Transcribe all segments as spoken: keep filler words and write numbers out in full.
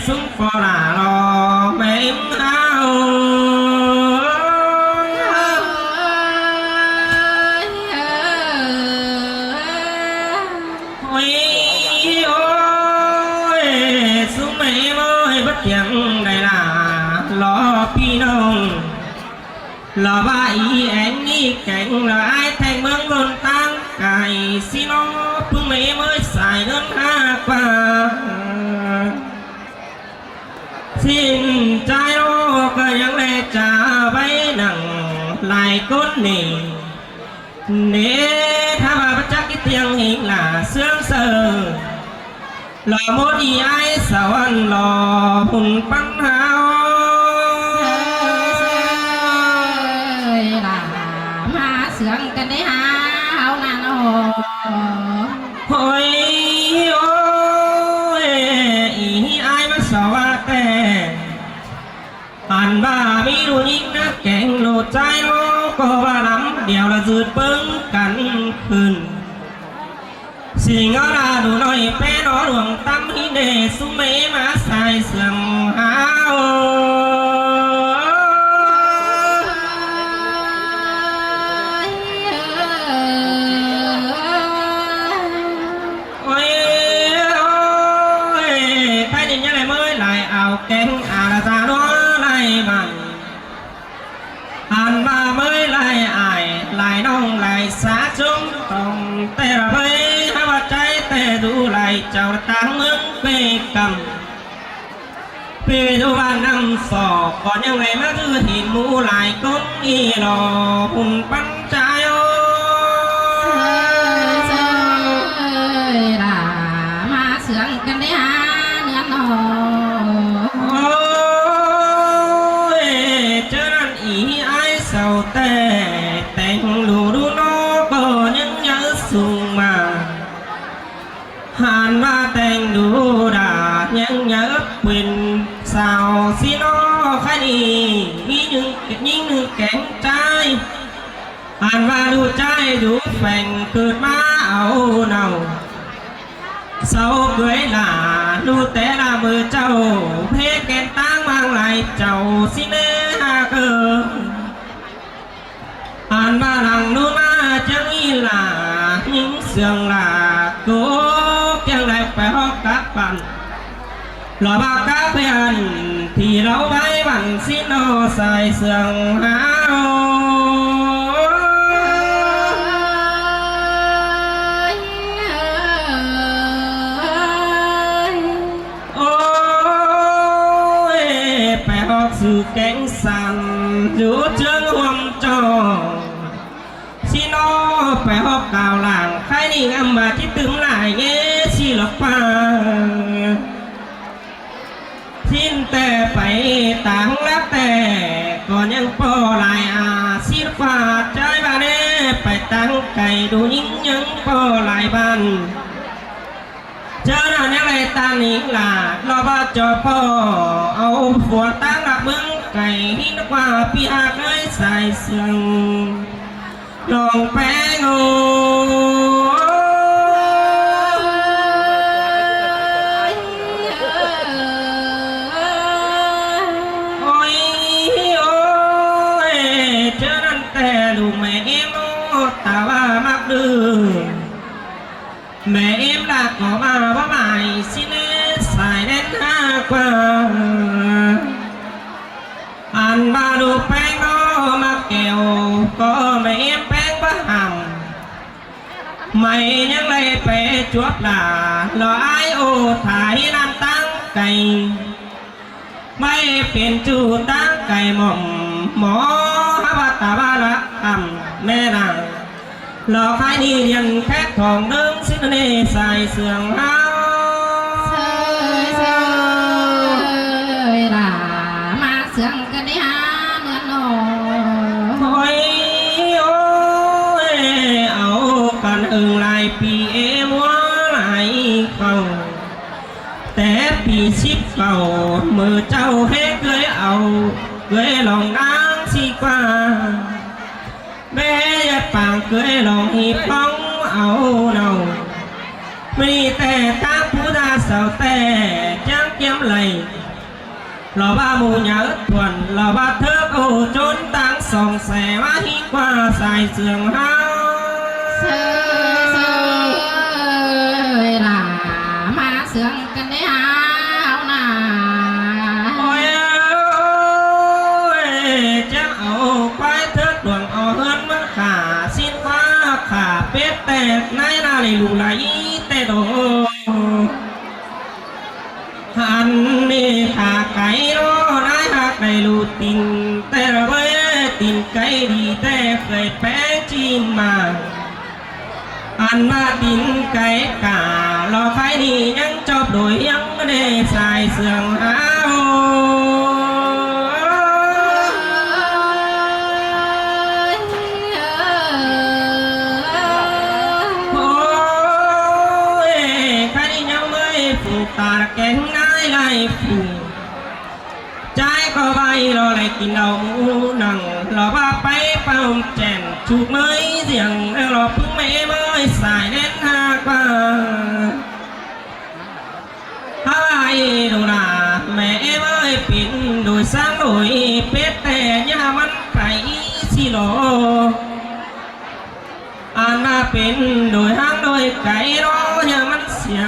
ꞌsúm ꞌpo lả lo ꞌme ꞌếm ꞌháo. Ôi, ôi, ꞌsúm ꞌme ꞌếm ơi, báu kiêng đảy lả lo ꞌpi ꞌnọng. Lo ꞌva ꞌí ꞌéng ꞌí kéng lo ai théng ꞌmướng ꞌlốn ꞌtáng cai ꞌsịn ꞌnớ, ꞌpứng ꞌme ꞌếm ơi sai ꞌnớn ꞌhá ꞌquá. ꞌSịn ꞌchái ꞌnớ ꞌcọ ꞌnhắng ꞌlé ꞌchạ ꞌvạy nẳng lai ꞌcốn ꞌnị. ꞌNị, ꞌthá ꞌva báu chắc ꞌí ꞌtiêng ꞌhịt lả ꞌsướng saư. Lo ꞌmốt ꞌí ái sau ăn lo ꞌhụt ꞌpắn ꞌháo. Ơi, lả ꞌmá ꞌsướng căn đé ꞌhá ꞌháu ꞌnặn ꞌnớ. Ôi, ôi, ꞌí ái ꞌmá sau ꞌva ꞌtẹ. Ăn ꞌva ꞌmí ꞌlụk ꞌnhính ꞌnớ kéng ꞌlụk ꞌchái ꞌnớ ꞌcọ ꞌva lắm, điêu ꞌla ꞌdệt ꞌpứng căn khửn. ꞌSịn ꞌnớ ꞌla ꞌlụk ꞌnọi ꞌpé ꞌnớ luông ꞌtắm ꞌhí ꞌnê ꞌsúm ꞌme ꞌếm ꞌmá sai sương ꞌháo. Ôi, ôi, ꞌkhái ꞌnị ꞌnhá ꞌlé ꞌmới lai au kéng a la ta ꞌnớ lai mẳn. Ăn ꞌva ꞌmới lai ải, lai ꞌnọng lai sá ꞌchốm tỏng ꞌtẹ ꞌva ꞌvạy, ꞌhá ꞌva ꞌchái ꞌtẹ dú lai chảu táng ꞌmướng ꞌpẹ căm. ꞌPi ꞌdu ꞌva ꞌnặm sỏ ꞌcọ ꞌnhắng ꞌlé ꞌmá ꞌdứ ꞌhịn ꞌmú lai ꞌcốn ꞌnị lo ꞌhụt ꞌpắn ꞌchái ơi. Ơi, lả ꞌmá ꞌsướng căn đé ꞌhá ꞌnặn ꞌnớ. Ôi, ꞌchớ ꞌnặn ꞌí ái sau ꞌtẹ téng ꞌlụk ꞌlụk ꞌnớ ꞌcọ ꞌnhắng nháư sung ꞌmá. Hẳn ꞌva téng đu đa ꞌnhắng nháư pên sau ꞌsịn ꞌnớ ꞌkhái ꞌnị, ꞌmí ꞌnhính ꞌnưng kéng ꞌchái. Hẳn ꞌva ꞌlụk ꞌchái dú pheng khửn ꞌmá au nau. Sau ꞌcới lả ꞌlụk té ꞌla ꞌmự ꞌchạu, ꞌhế kén ꞌtáng ꞌmáng lai chảu ꞌsịn ꞌnê ꞌhá ꞌcọ. Ăn ꞌva lăng ꞌnún ꞌmá chắng ꞌí lả, ꞌnhính sương lả, ꞌcọ kiêng lai pay ꞌhọt cắp păn. Lo ꞌva cắp păn, ꞌthí lo ꞌvạy păn ꞌsịn ꞌnớ sai sương ꞌháo. Ôi, pay ꞌhọt sư kéng săn, dú ꞌchương ꞌhuôm ꞌchọ. ꞌSịn ꞌnớ pay ꞌhọt cảo lảng, ꞌkhái ꞌnị ꞌngắm ꞌmá ꞌchí tứm lai ꞌnhé ꞌsị lộc ꞌpá. ꞌSịn ꞌtẹ pay táng lắc ꞌtẹ, ꞌcọ ꞌnhắng ꞌpo lai a, ꞌsịn ꞌquá ꞌchái ꞌva ꞌnê, pay táng cai đu ꞌnhính ꞌnhắng ꞌpo lai ꞌván. ꞌChớ ꞌnặn ꞌnhắng lai ꞌtan ꞌnhính lả, lo ꞌva ꞌchọ ꞌpo au phua táng lả ꞌmướng cai, ꞌhịn ꞌquá ꞌpi ꞌhặc ới sai sương. Lòng ꞌpéng ơi. Ôi, ôi, ꞌchớ ꞌnặn ꞌtẹ ꞌlụk ꞌme ꞌếm ꞌnớ ta ꞌva ꞌmặc đư. ꞌMe ꞌếm ꞌlạ ꞌcọ ꞌva báu mai ꞌsịn ꞌnê sai đen ꞌhá ꞌquá. Ăn ꞌva đu ꞌpéng ꞌnớ ꞌmặc kẻo ꞌcọ ꞌme ꞌếm ꞌpéng báu hẳm. Mảy ꞌnhắng đảy pay chuốp lả lo ải ô thái ꞌnặn ꞌtáng cai. ꞌVạy pên ꞌchu ꞌtáng cai mỏm ꞌmo ꞌhá ꞌva ta ꞌva lắc hẳm ꞌme lẳng. Lo ꞌkhái ꞌnị điên khét khong ꞌnưng ꞌsịn ꞌnê sai sương ꞌháo. Sai sương ơi, lả ꞌmá sương căn đé ꞌhá ꞌnặn ꞌnớ. Ôi, ôi, au căn ưng lai ꞌpi ꞌếm ꞌmá lai khảu. Té ꞌpi síp khảu ꞌmự ꞌchạu ꞌhế ꞌcới au, ꞌcới lòng ꞌnáng ꞌsị ꞌquá. Bế ꞌdệt pang ꞌcới lòng ꞌhịp ꞌhóng au nau. ꞌMự ꞌnị ꞌtẹ ꞌtáng pú đa sau ꞌtẹ chắng kiêm lai. Lỏ ꞌva ꞌmú nháư thuôn, lỏ ꞌva thớc ô ꞌchốn ꞌtáng song sẻ ꞌmá ꞌhí ꞌquá sai sương ꞌháo. Sơ, sơ, ơi, lả ꞌmá sương căn đé ꞌháo nả. Ôi ơi, chắng au ꞌquái thớc đuang au ꞌhướn ꞌmắn khả, ꞌsịn ꞌquá khả pết ꞌtẹ ꞌnái ꞌna lả ꞌlụk lả ꞌí ꞌtẹ đô. Ăn ꞌnị khả cáy ꞌnọ ꞌnái ꞌhặc đảy ꞌlụk tin ꞌtẹ ꞌlạ ꞌvới, tin cáy đi ꞌtẹ khửi péng ꞌchí ꞌmá. Ăn ꞌva tin cáy cả lỏ khái ꞌnị ꞌnhắng chóp đuổi ꞌhiếng đé sai sương ꞌháo. Ôi, khái ꞌnị ꞌnhắng ꞌmới phủ ta kéng ꞌnái lai phủ. Chái ꞌcọ ꞌvạy lỏ đảy kin đaư ꞌmú nẳng, lỏ ꞌva pay păm chẻn chụp ꞌmới ꞌdiếng, lỏ ꞌpứng ꞌmẹ ꞌmới sai ꞌlến ꞌhặc ꞌva. Hák ꞌvạy đu nả, ꞌmẹ ꞌmới pên đuổi sáng đuổi pết ꞌtẹ ꞌnhá ꞌmắn pay ꞌsị lỏ. Ăn ꞌva pên đuổi ꞌháng đuổi cáy ꞌnọ ꞌnhá ꞌmắn sia,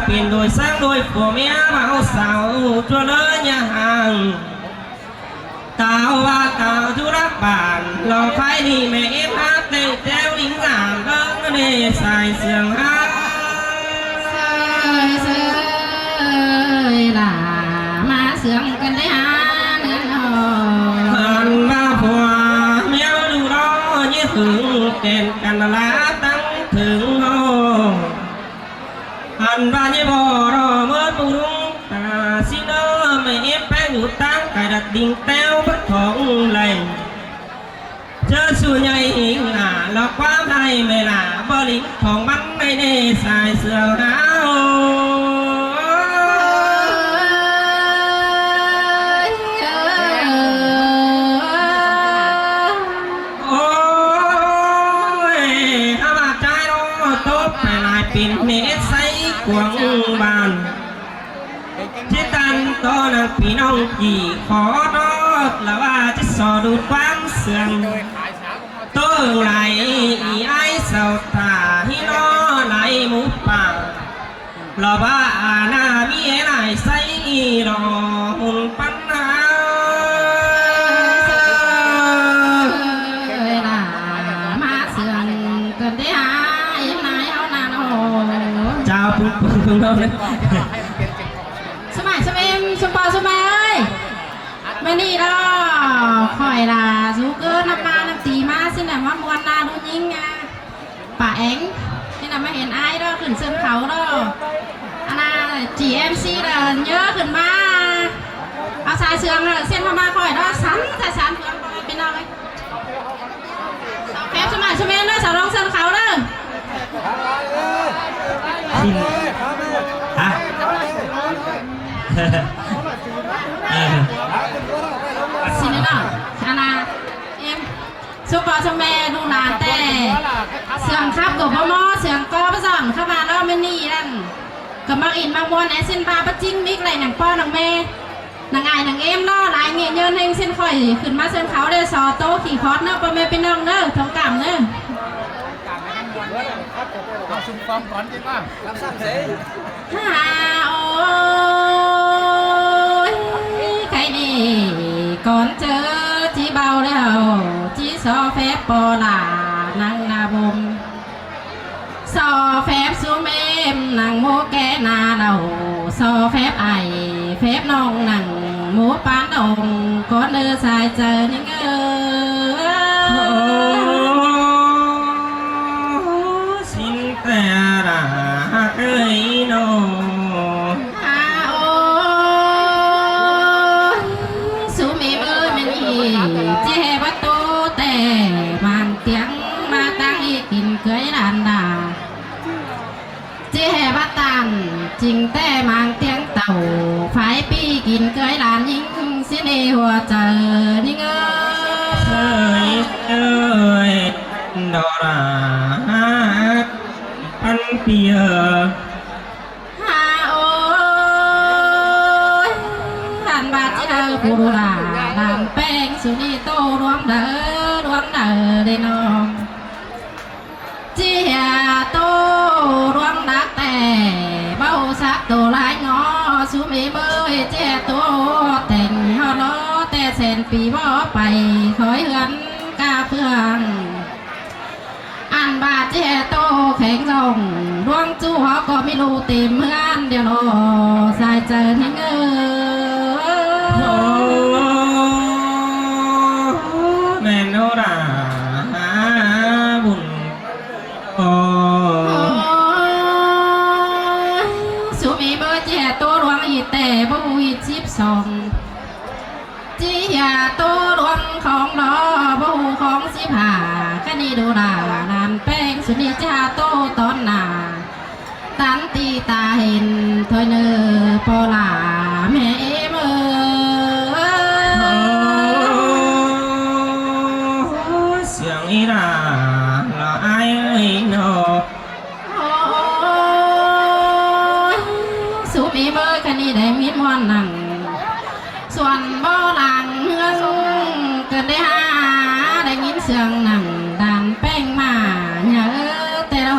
pên đuổi sáng đuổi phủ ꞌmía báu sau ꞌchua ꞌlới ꞌnhá ꞌháng. Táo ꞌva táo ꞌchu lắc bản, lỏ khái ꞌnị ꞌmẹ ꞌếm hák ꞌtẹ ꞌtẹo lính dản ꞌlớng đé sai sương ꞌháo. Sơi, sơi, lả ꞌmá sương căn đé ꞌháo nả. Ăn ꞌva phua ꞌmía đu ꞌnọ ꞌnhé hưng kẻn căn lả ꞌtáng thưng ꞌnọ. Ăn ꞌva ꞌnhé bók ꞌnọ ꞌmớn ꞌmú ꞌlung ta ꞌsịn ꞌnớ, ꞌmẹ ꞌếm péng đu ꞌtáng cai đặt đinh ꞌtẹo bớt khong lay. ꞌChớ ꞌsu ꞌnhạy ꞌhịt nả lỏ ꞌquám ꞌhại ꞌmẹ lả báu lính khong ꞌmắn ꞌnị đé sai sương ꞌháo. Ôi, hák ꞌva chái ꞌnọ tốc pay lai pên ꞌnê ét sáy cuông bản. ꞌChí ꞌtan ꞌto nẳng ꞌpi ꞌnọng ꞌchí khót ꞌnọ, lỏ ꞌva ꞌchí so đu ꞌquám sương. ꞌTố ưng lai ꞌí ái sau thả ꞌhí ꞌnọ lai ꞌmú pang. Lỏ ꞌva a ꞌna ꞌmí é lai sáy ꞌí lỏ hủn păn ꞌháo. Ơi, lả ꞌmá sương căn đé ꞌháo, ꞌếm ꞌnái ꞌháo nả ꞌnọ. Chao pung pung pung ꞌnọ. ꞌSúm ải ꞌsúm ꞌếm, ꞌsúm pau ꞌsúm ải ơi. ꞌMưa ꞌnị ꞌnọ, khỏi lả dú ꞌcọ ꞌnặm ꞌmá ꞌnặm ti ꞌmá ꞌsịn nả ꞌmá ꞌmuôn ꞌna ꞌlụk ꞌnhính a. Pả Éng, ꞌnị nả ꞌmá hên ải ꞌnọ khửn sân khấu ꞌnọ. Ăn ꞌna, ꞌchí em xê ꞌnọ ꞌnhớ khửn ꞌmá. Au sai sương ꞌnọ, ꞌsịn ꞌmá ꞌmá khỏi ꞌnọ, săn, săn, săn, ꞌpi ꞌnọng ơi. Sau phép ꞌsúm ải ꞌsúm ꞌếm ꞌnớ, sau ꞌlống sân khấu ꞌnớ. Xin. Hả? Ờ. Xin ꞌnớ. Ăn ꞌna, em. ꞌSúm pau ꞌsúm ꞌme ꞌlụk lả ꞌtẹ. Sương khắp ꞌcọ báu ꞌmo, sương ꞌcọ báu dọn khắp ꞌva ꞌnọ ꞌmá ꞌnị ꞌnặn. ꞌCọ ꞌmặc ín ꞌmặc ꞌmuôn é ꞌsịn ꞌva báu ꞌchính míc đảy nẳng ꞌpo nẳng ꞌme. Nẳng ải nẳng ꞌếm ꞌnọ, lai ꞌnhá nhơn ꞌhêng ꞌsịn khỏi khửn ꞌmá sân khấu đảy so ꞌtố khỉ khót ꞌnớ, ꞌpo ꞌme ꞌpi ꞌnọng ꞌnớ, thông cảm ꞌnớ. Hả ôi, cái này con chớ chỉ bao đâu, chỉ so phép ꞌpo lả nẳng ꞌna bôm. So phép ꞌsúm ꞌếm nẳng ꞌmú ké ꞌna lảu, so phép ải, phép ꞌnọng nẳng ꞌmú pán ꞌnọng, con ơ sai chaư ꞌnhính ơ. Ơ, xin ꞌtẹ lả ꞌhặc ơi ꞌnọ. Hả ôi, ꞌsúm ꞌếm ơi, ꞌmen ꞌnị, ꞌchí ꞌhế báu ꞌtố ꞌtẹ, mang tiếng ꞌmá ꞌtáng ꞌnị kin cưới đàn đà. ꞌChí ꞌhế báu ꞌtan, chính ꞌtẹ mang tiếng tảu, phải ꞌpi kin cưới đàn ꞌnhính, ꞌsịn ꞌnị hua chaư ꞌnhính ơ. Ơi ơi, đó là hát ăn ꞌpi ơ. Hả ôi, hẳn bát Phủ đu lả đàn ꞌpéng su ꞌnị ꞌtố ꞌluống đaư, ꞌluống đaư đê ꞌnọng. ꞌChí ꞌhia ꞌtố ꞌluống đắc ꞌtẹ, báu sắc tô lai ngó su ꞌmí ꞌmới, ꞌchí ꞌhia ꞌtố tẻng hao lo ꞌtẹ sên pi bók pay khói ꞌhướn cá ꞌphướng. Ăn ꞌva ꞌchí ꞌhia ꞌtố khéng dong, ꞌluống ꞌchu hó ꞌcọ ꞌmí ꞌlụk têm ꞌhướn điêu lo sai chaư ꞌnhính ới. Ơ, ꞌmen ꞌnớ đa, bun. Ơ, su ꞌmí ꞌmới ꞌchí ꞌhia ꞌtố ꞌluống ꞌhịt ꞌtẹ, báu ꞌhịt síp song. ꞌChí ꞌhia ꞌtố ꞌluống khong lo, báu khong síp hả, ꞌkhạy ꞌnị đu lả đàn ꞌpéng su ꞌnị ꞌchá ꞌtố tón nả. Tắn ti ta hên thôi ꞌnớ ꞌpo lả ꞌme ꞌếm ới. Ơ, siêng ꞌí đa, lo ai ới ꞌnớ. Ôi, su ꞌmí ꞌmới ꞌkhạy ꞌnị đảy ꞌmí ꞌmuôn nẳng. Suôn bó lăng ꞌhướng cơn đé há, đảy ꞌnghín siêng nẳng đàn ꞌpéng ꞌmá ꞌnhá ới ꞌtẹ lo.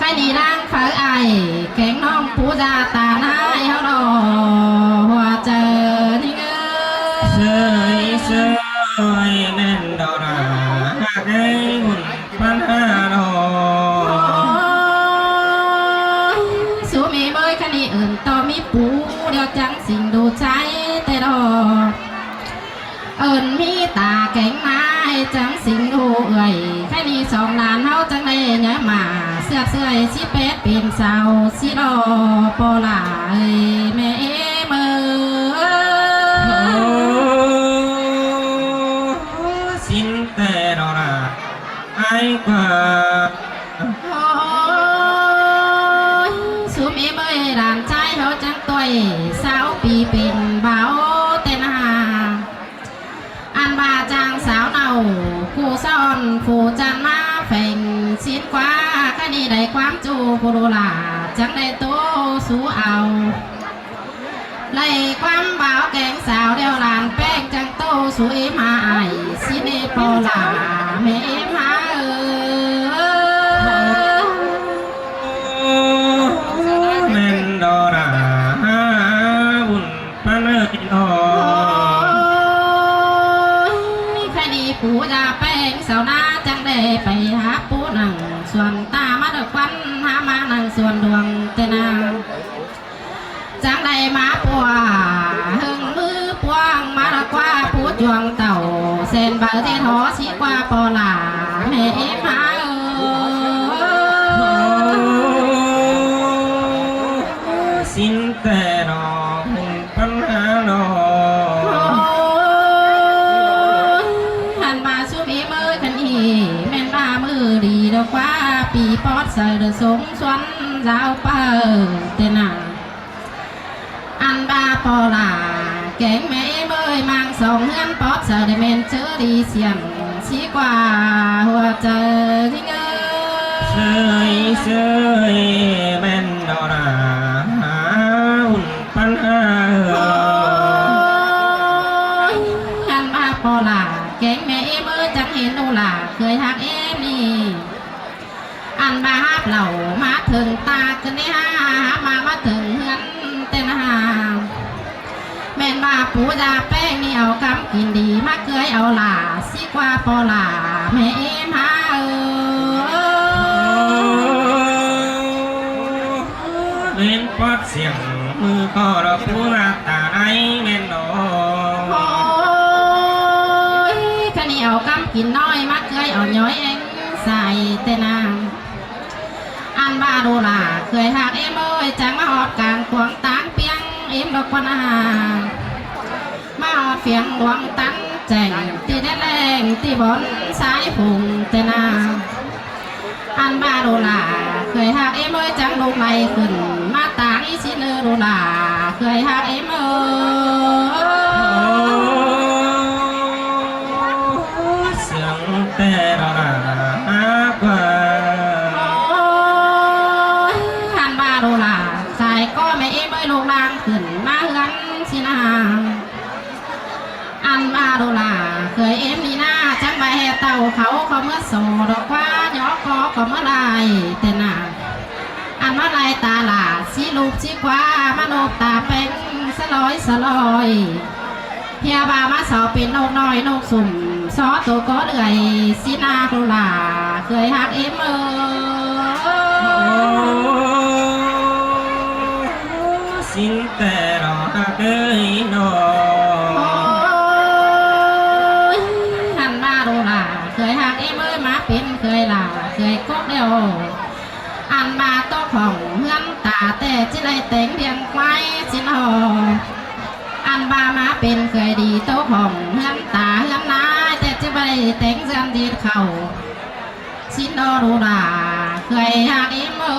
ꞌKhạy ꞌnị đang phaư ai, kéng ꞌnọng pú da ta ꞌnái hao lo, hua chaư ꞌnhính ới. Sơi, sơi, ꞌmen đo đa, hák ới bun ꞌpắn há lo. Ôi, su ꞌmí ꞌmới ꞌkhạy ꞌnị ứn ꞌto ꞌmí pú điêu chắng sính đu ꞌchái ꞌtẹ lo. Ứn ꞌmí ta kéng ꞌmá chắng sính đu ới. ꞌKhạy ꞌnị song lan hao chắng đảy ꞌnhá ꞌmá sước sơi sí pét pên sau sí lo ꞌpo lả ới ꞌme ꞌếm ới. Ơ, sính ꞌtẹ lo đa. Ai ꞌquá. Ôi, su ꞌmí ꞌmới đàn ꞌchái hao chắng ꞌtoi, sáu pi pên báu ꞌtẹ nả. Ăn ꞌva chang sáo nảu, ꞌcụ son phủ chăn ꞌmá pheng sính ꞌquá, ꞌkhạy ꞌnị đảy ꞌquám ꞌchu phủ đu lả, chắng đảy ꞌtố sú au. Đảy ꞌquám báu kéng sáo điêu đàn ꞌpéng chắng ꞌtố sú ꞌếm há ai, sính ꞌnị ꞌpo lả ꞌme ꞌếm há ới. ꞌMen đo đa, bun ꞌpắn ới lo. Ôi, ꞌkhạy ꞌnị pú da ꞌpéng sau ꞌná chắng đảy pay hák pú nẳng suôn ta ꞌmá đa ꞌquăn hák ꞌmá nẳng suôn đuông ꞌtẹ nả. Chắng đảy ꞌmá pua ꞌhứng ꞌmứ ꞌpuống ꞌmá đa ꞌquá pú chuông tảu sên baư ꞌtẹ hó sí ꞌquá ꞌpo lả ꞌme ꞌếm há ới. Sính ꞌtẹ lo bun ꞌpắn há lo. Ôi, ăn ꞌva su ꞌmí ꞌmới ꞌkhạy ꞌnị ꞌmen ꞌva ꞌmự đi đa ꞌquá pi pót saư đa sống suôn dao paư ꞌtẹ nả. Ăn ꞌva ꞌpo lả kéng ꞌme ꞌếm ới ꞌmáng song ꞌhướn pót saư đảy ꞌmen ꞌchớ đi siêng sí ꞌquá hua chaư ꞌnhính ới. Sơi, sơi, ꞌmen đo đa, bun ꞌpắn há lo. Ôi, ăn ꞌva ꞌpo lả kéng ꞌme ꞌếm ới chắng hên đu lả khơi hák ꞌếm ꞌnị. Ăn ꞌva háp lảu ꞌmá thơng ta cơn đé há, háp ꞌmá ꞌmá thơng ꞌhướn ꞌtẹ nả. ꞌMen ꞌva pú da ꞌpéng ꞌnị au ꞌcắm kin đi ꞌmá ꞌcới au lả sí ꞌquá ꞌpo lả ꞌme ꞌếm há ới. ꞌMen pót siêng ꞌmự ꞌcọ lo pú ꞌmá ta ꞌnị ꞌmen lo. Ôi, ꞌkhạy ꞌnị au ꞌcắm kin ꞌnọi ꞌmá ꞌcới au nhói ꞌéng sai ꞌtẹ nả. Ăn ꞌva đu lả khơi hák ꞌếm ới chắng ꞌmá ꞌhọt cang cuông táng ꞌpiếng ꞌếm lo ꞌquá nả. ꞌMá ꞌhọt ꞌphiếng ꞌluống tắn chẻng ti đét ꞌleng ti bón sai phung ꞌtẹ nả. Ăn ꞌva đu lả khơi hák ꞌếm ới chắng ꞌlụk lay khửn ꞌmá táng ꞌí sính ꞌnớ đu lả khơi hák ꞌếm ới. Siêng ꞌtẹ lo đa hák ꞌquá. Ôi, ăn ꞌva đu lả sai ꞌcọ ꞌme ꞌếm ới ꞌlụk ꞌláng khửn ꞌmá ꞌhướn sính nả. Ăn ꞌva ꞌlụk lả khơi ꞌếm đi ꞌna, chắng ꞌva ꞌhẹ tảu khảu ꞌcọ ꞌmứa sổ đỏ ꞌquá, nhó ꞌcọ ꞌcọ ꞌmứa lai ꞌtẹ nả. Ăn ꞌmá lai ta lả, sí lụp sí ꞌquá, ꞌmá ꞌnộp ta ꞌpéng, sa ꞌloi sa ꞌloi. ꞌHịa ꞌva ꞌmá so pên ꞌnộc ꞌnọi ꞌnộc sủm, so tô có đưởi, sí ꞌna ꞌlụk lả khơi ꞌhặc ꞌếm ới. Sính ꞌtẹ ꞌnọ ꞌhặc ới ꞌnọ. Ôi, ăn ꞌva ꞌlụk lả khơi ꞌhặc ꞌếm ới, ꞌmá pên khơi lả khơi cốc đeo. Ăn ꞌva ꞌtố khỏng ꞌhướn ta ꞌtẹ ꞌchí đảy téng ꞌviạng ꞌquái sính ꞌnọ. Ăn ꞌva ꞌmá pên khơi đi ꞌtố khỏng ꞌhướn ta ꞌhướn ꞌnái ꞌtẹ ꞌchí đảy téng ꞌdọn đi khảu. Sính ꞌnọ ꞌlụk lả khơi ꞌhặc ꞌếm ới.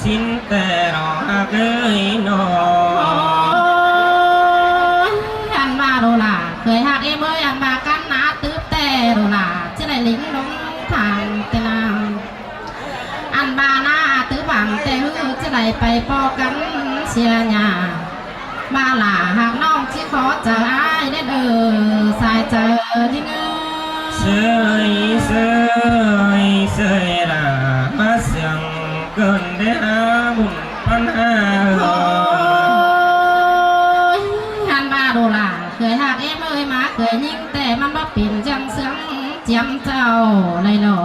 Sính ꞌtẹ ꞌnọ ꞌhặc ới ꞌnọ. Ôi, ăn ꞌva ꞌlụk lả khơi ꞌhặc ꞌếm ới, ăn ꞌva căn ꞌná tứp ꞌtẹ ꞌlụk lả ꞌchí đảy lính lông thang ꞌtẹ nả. Ăn ꞌva ꞌná tứp bang ꞌtẹ ꞌhứ ꞌchí đảy pay ꞌpo căn sia nhả. ꞌVa lả ꞌhặc ꞌnọng ꞌchí khó chaư ải ꞌnến ới, sai chaư ꞌnến ới. ꞌSới ꞌsới ꞌsới lả ꞌmá siêng ꞌcợn đé hák bun ꞌpắn hák. Ôi, ăn ꞌva ꞌlụk lả khơi ꞌhặc ꞌếm ới, ꞌmá khơi ꞌnhính ꞌtẹ ꞌmắn báu pên ꞌchắng siêng chiêm chảu lai lo.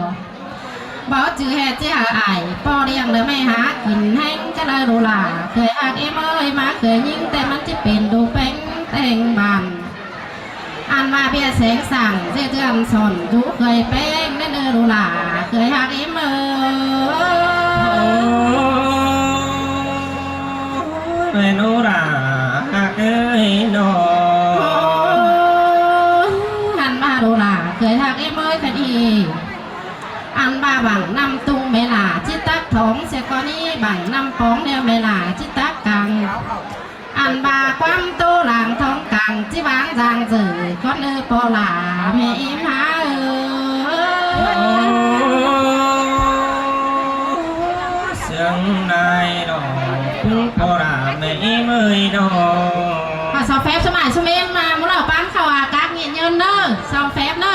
Báu chứ ꞌhẹn ꞌchí hảư ải ꞌpo ꞌliệng đa ꞌmạy hák kin ꞌhéng ꞌchớ lai ꞌlụk lả khơi ꞌhặc ꞌếm ới, ꞌmá khơi ꞌnhính ꞌtẹ ꞌmắn ꞌchí pên đu ꞌpéng ꞌteng bản. Ăn ꞌva ꞌviạk seng sảng ꞌdệt ꞌdọn son dú khơi ꞌpéng ꞌnến ới ꞌlụk lả khơi ꞌhặc ꞌếm ới. Ôi, ꞌmen ꞌlụk lả ꞌhặc ới ꞌnọ. Ôi, ăn ꞌva ꞌlụk lả khơi ꞌhặc ꞌếm ới khăn ꞌnị. Ăn ꞌva bảng ꞌnặm tung ꞌme lả ꞌchí tắc thóng sia ꞌcọ ꞌnị, bảng ꞌnặm póng ꞌnéo ꞌme lả ꞌchí tắc cang. Ăn ꞌva ꞌquám ꞌtố lang thóng cang ꞌchí ꞌváng dang dở, ꞌcốn ꞌnư ꞌpo lả ꞌme ꞌếm hák ới. Siêng lai lo ꞌpứng ꞌpo lả ꞌme ꞌếm ới lo. Hả, sau phép sau mải sau ꞌmến ꞌmá ꞌmú lỏ ꞌpán khảu ꞌcák ꞌnghịn nhơn ꞌnớ, sau phép ꞌnớ.